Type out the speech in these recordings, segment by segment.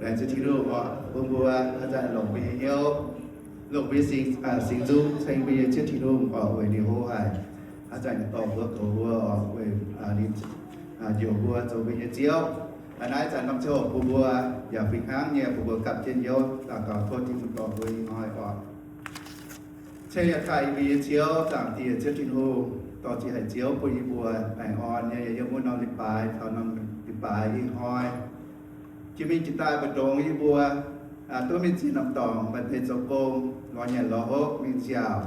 Laengz zingh Tin-Hungh oc, bun mbuo haaix zanc longc mbuo nyei hnyouv, longc mbuo nyei singx, singx nzung ceng mbuo nyei Ziouv Tin-Hungh oc, weic ninh hlo haic. Haaix zanc ninh dorh mbuo goux mbuo oc, weic ninh njoux mbuo zoux mbuo nyei Ziouv. Naaiv zanc norm ziangh hoc bun mbuo yaac fih hnangv nyei, bun mbuo gapv jienv hnyouv daux gaux tov Tin-Hungh dorh mbuo ih hnoi oc. Ceng yaac daaih yie mbuo nyei Ziouv, Zaangc Diex, Ziouv Tin-Hungh, dorh ziex haic Ziouv bun yie mbuo baengh orn nyei yiem wuov norm leiz-baaix taux norm leiz-baaix ih hnoi. Jiex mingh jiex daaih mbu'ndongx yie mbuo duqv mingh ziex norm dorngx, maaih deix zoux gong, lorz nyanc lorz hopv, mingh nziaauc,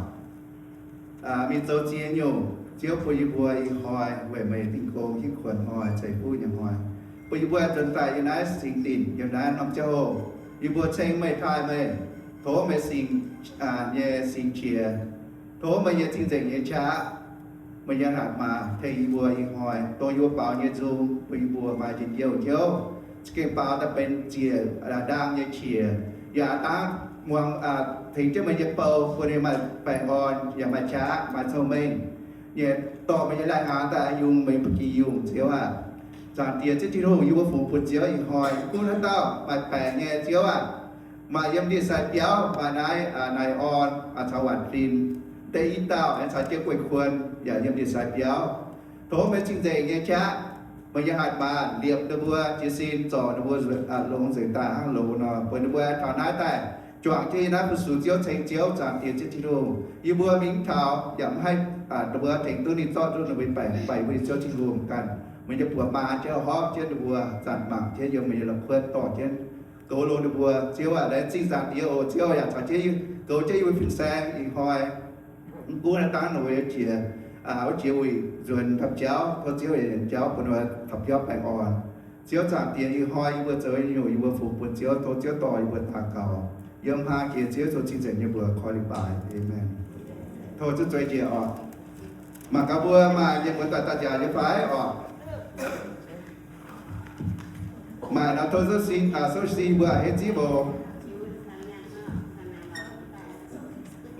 mingh zoux ziex nyungc. Ziouv bun yie mbuo ih hnoi weic meih nyei gong hiuv kuonx hnoi, ceix fuqv nyei hnoi, bun yie mbuo nzuonx daaih yiem naaiv singx dinc, yiem naaiv norm ziangh hoc, yie mbuo ceng meih, taaih meih. Tov meih singx nyei singx qiex, tov meih nyei cing-nzengc nyei qaqv, meih nyei hatc maaz tengx yie mbuo ih hnoi, dongh yie mbuo baaux nyei nzung bun yie mbuo maaih njien-youh hnyouv, za'gengh baaux daaih benx ziec ndaang nyei qiex, yaac dangv muangx, tengx jienv meih nyei bou bun ninh maaih baengh orn, yaac maaih qaqv, maaih cong-mengh nyei, dorh meih nyei lai-hnaangx daaih yungz meih nyei ba'gi yungh, Ziouv aac. Zaangc Diex, Ziouv Tin-Hungh, yie mbuo fungx bun Ziouv ih hnoi, gunv haaix dauh maaih baengc nyei, Ziouv aac, maaih yiem ndie-sai biauv, maaih naaiv naaic orn caux waanc fin, deix i dauh aengx caux jienv gueiv kuon yaac yiem ndie-sai biauv. Tov meih cing-nzengc nyei qaqv, meih nyei hatc maaz liepc ninh mbuo jiez sin, zorc ninh mbuo longx nzengc daaih hnangv loz nor, bun ninh mbuo taux naaiv daaih juangc jienv yiem naaiv fu-sux Ziouv, ceng Ziouv, Zaangc Diex, Ziouv Tin-Hungh. Yie mbuo mingh taux yaac mv haih, ninh mbuo tengx duqv ninh zorqv duqv ninh mbuo nyei baengc, baengc mbuo nyei Ziouv Tin-Hungh ganh. Meih nyei buoz maa jienv horpc jienv ninh mbuo, zanc mangc jienv yiem meih nyei la'kuotv dorh jienv goux longx ninh mbuo. Ziouv aac, laengz zingh Zaangc Diex oc. Ziouv yaac caux jienv goux jienv yie mbuo fin-saeng ih hnoi. Mv gunv naaiv dangv ninh mbuo nyei jiex, wuov jiex wuic nzuonx taux jauv, tov Ziouv yietc liemh jauv bun ninh mbuo taux biauv baengh orn. Ziouv Zaangc Diex, ih hnoi yie mbuo zoux nyungc yie mbuo fungx bun Ziouv, tov Ziouv dorh yie mbuo daux gaux yiem hlang jiex Ziouv Yesu cing-nzengc nyei mbuox koi leiz-baaix. Aamen. Tov zuqc zueiz njiec oc. Mangc gaax mbuo maaih mienh muoz-doic daaih nziaauc nyei fai oc? Maaih nor tov souv sin, souv sin mbuo a'hneiv zipv oc.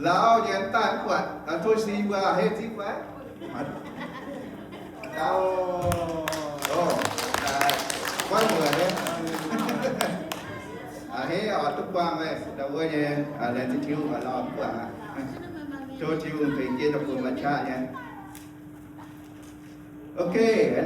Lauh nyei daaih mv buatc, tov sin mbuo a'hneiv zipv fai? Lauh, guaiv mueic nyei. A'hneiv oc, duqv buangh meih ndau wuov nyei, laengz zingh Tin-Hungh oc, lauh mv buatc aqv. Tov Tin-Hungh tengx jienv daaih bun maaih qaqv nyei. Ok,